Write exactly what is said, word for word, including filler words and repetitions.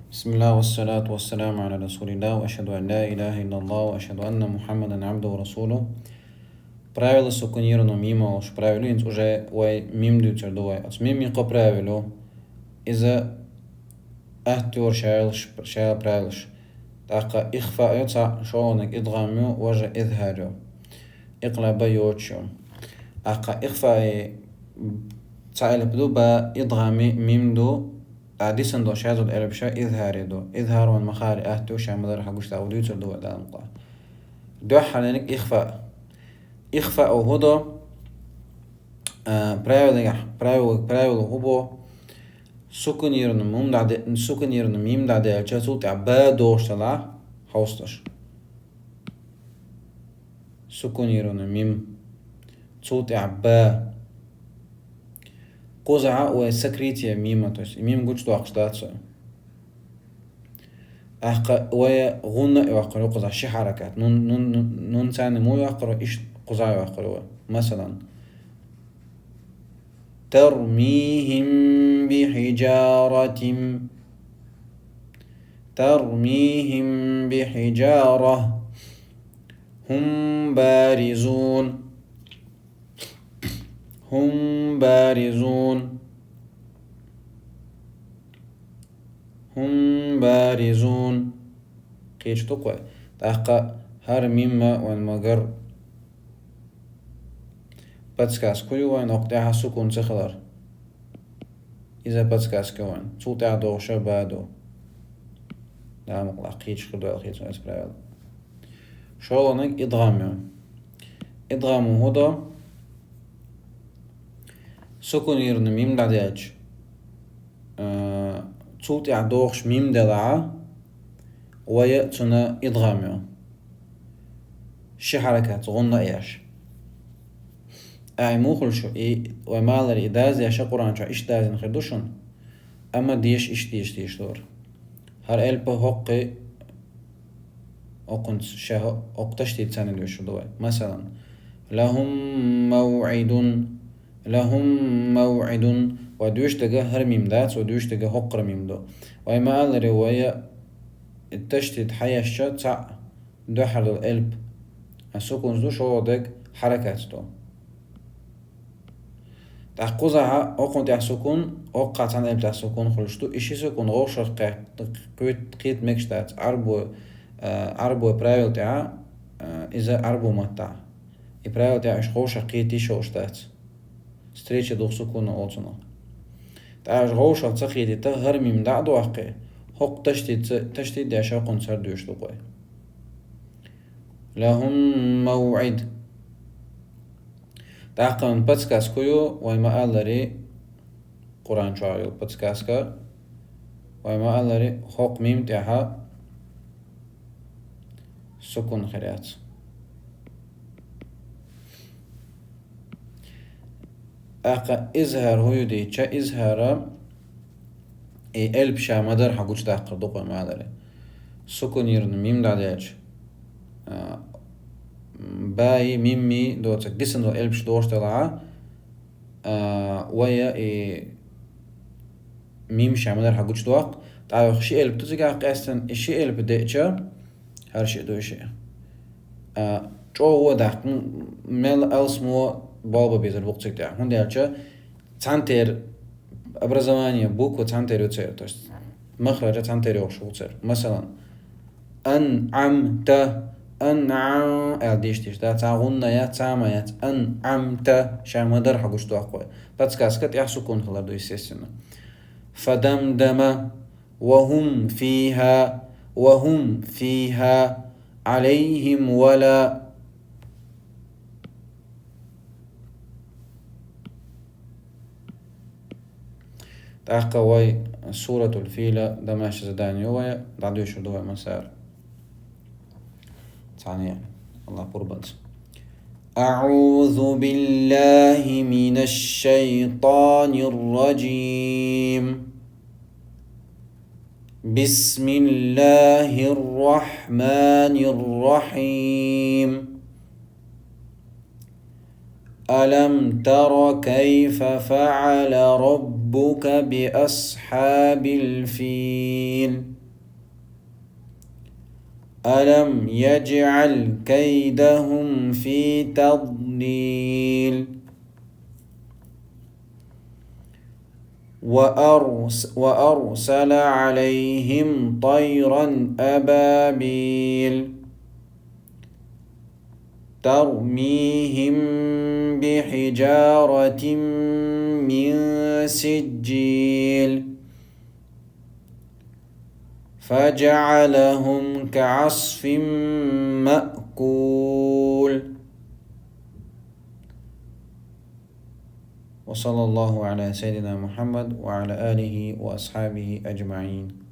بسم الله والصلاة والسلام على رسول الله وأشهد أن لا إله إلا الله وأشهد أن محمدا عبده ورسوله. Правило сукунированного мима, уж правило, инц уже вай мим дуьйцур ду вай. Оцу мим муьлха правило? Иза атта йора шайла, шайла правилаш. ТӀаккха ихфа ю цхьаъ, шолгӀаниг идгӀам ю, важа изхӀар ю. Икълаба йоцуш ю. ТӀаккха ихфаи цхьа элп ду, ба идгӀами мим ду, а дисина долу шазал элпаш изхӀари ду. ИзхӀар вайн махари атта ю, ша ма-дарра хьан гуш ду, вай дуьйцур ду вай Далла мукъа. Дуьххьарниг ихфа. Ихфа хӀун ду? А, правило, правило, правило хӀун бу? Сукунированный мим дӀаде-, сукунированный мим дӀаделча, цул тӀаьхьа ба догӀуш делахь, хьовсалаш. Сукунированный мим. Цул тӀаьхьа ба. Кхузахь вай сокрытие мима, то есть мим гучудоккхуш дац вай. ТӀаккха вай гӀунна а йоккхур ю кхузахь, ши хьаракат. Нун, нун, нун, нун царна муха йоккхур ю, иштта кхузахь йоккхур ю вай. Масалан, ترميهم بحجارة، ترميهم بحجارة، هم بارزون، هم بارزون، هم بارزون. Кхечу тукхой. ТӀаккха хӀара мимма вайн магар подсказка ю вайн, окху тӀехь сукун ца хилар. Иза подсказка ю вайн. Цул тӀаьхьа догӀуша ба ду. Далла мукъалахь, кхечу хир ду аьлла хета суна оцу правило. ШолгӀаниг идгӀам ю. ИдгӀам хӀун ду? Сукунированный мим дӀаделча, а, цул тӀаьхьа догӀуш мим делахь, вай цунна идгӀам ю. Ши хьаракат, гӀунна а еш. Ай, муха хуьлуш ю, и вай ма аллара, и даза деш Къуръан чохь иштта дазийна хир ду шуна. Амма деша иштта деша дезаш дара. ХӀара элпа хӀокху, хӀокхунца ша хӀо-, хӀокху ташдид санна доьшур ду вай. Масалан, لهم موعد، لهم موعد. Вай доьшуш дерг хӀара мим дац, вай доьшуш дерг хӀокхара мим ду. Вай ма аллара, вай ташдид хьаешча, цхьаъ дуьххьара долу элп сукунца ду, шолгӀа дерг хьаракатца ду. ТӀаккха кхузахь хӀокхунна тӀехь сукун, хӀокху цхьана элпа тӀехь сукун хуьлуш ду. И ши сукун вовшах кхет-, кхет-, кхета мегаш дац. Ӏарбо-, а, Ӏарбойн правил тӀехь, а, иза Ӏарбойн маттахь. И правил тӀехь уьш вовшах кхета йиш йолуш дац. Встреча двух сукунов олу цунах. ТӀаккха уьш вовшах ца кхетийта, хӀара мим дӀа а доккхий, хӀокху ташдид ца-, ташдид деш хӀокхунца хӀара доьшуш ду-кх вай. لهم موعد. ТӀаккха вайн подсказка ю, вай ма аллара, Къуръан чохь йолу подсказка, вай ма аллара, хӀокху мим тӀехь сукун хир яц. ТӀаккха изхӀар хӀун ю дийча, изхӀар и элп ша ма-дарра хьан гучудаккхар ду-кх вай ма аллара. Сукунированный мим дӀаделча, а, баи, мимми доцург дисина долу элпаш догӀуш делахь, а, вай и мим ша ма-дарра хьан гучудоккху, тӀаккха ши элп ду цигахь къаьстина, и ши элп деъча, хӀара шиъ ду и шиъ. А, чӀогӀа даккха, м-, мел алсамо болх бан безар бу-кх цига тӀехь. ХӀунда аьлча цхьаьнатера образование, буква цхьаьнатера ю церан, то есть махраджа цхьаьнатера йогӀуш ву церан. Масалан, анъамта, анъам аьлла дийш дийш, да, цхьа гӀунна яц, цхьа ма яц, анъамта, ша ма-дарра хьан гучудоккху вай. Подсказка тӀехь сукун хилар ду, естественно. فدمدم وهم فيها، وهم فيها عليهم ولا. ТӀаккха вай Суратул Фила домашний задание ю вай, дӀадоьшур ду вай массара. Цхьаьна, Аллах пурбанца. أعوذ بالله من الشيطان الرجيم. بسم الله الرحمن الرحيم. ألم تر كيف فعل ربك بأصحاب الفيل؟ ألم يجعل كيدهم في تضليل. وأرس-، وأرسل عليهم طيرا أبابيل ترميهم بحجارة من سجيل فجعلهم كعصف مأكول. وصلى الله على سيدنا محمد وعلى آله وأصحابه أجمعين.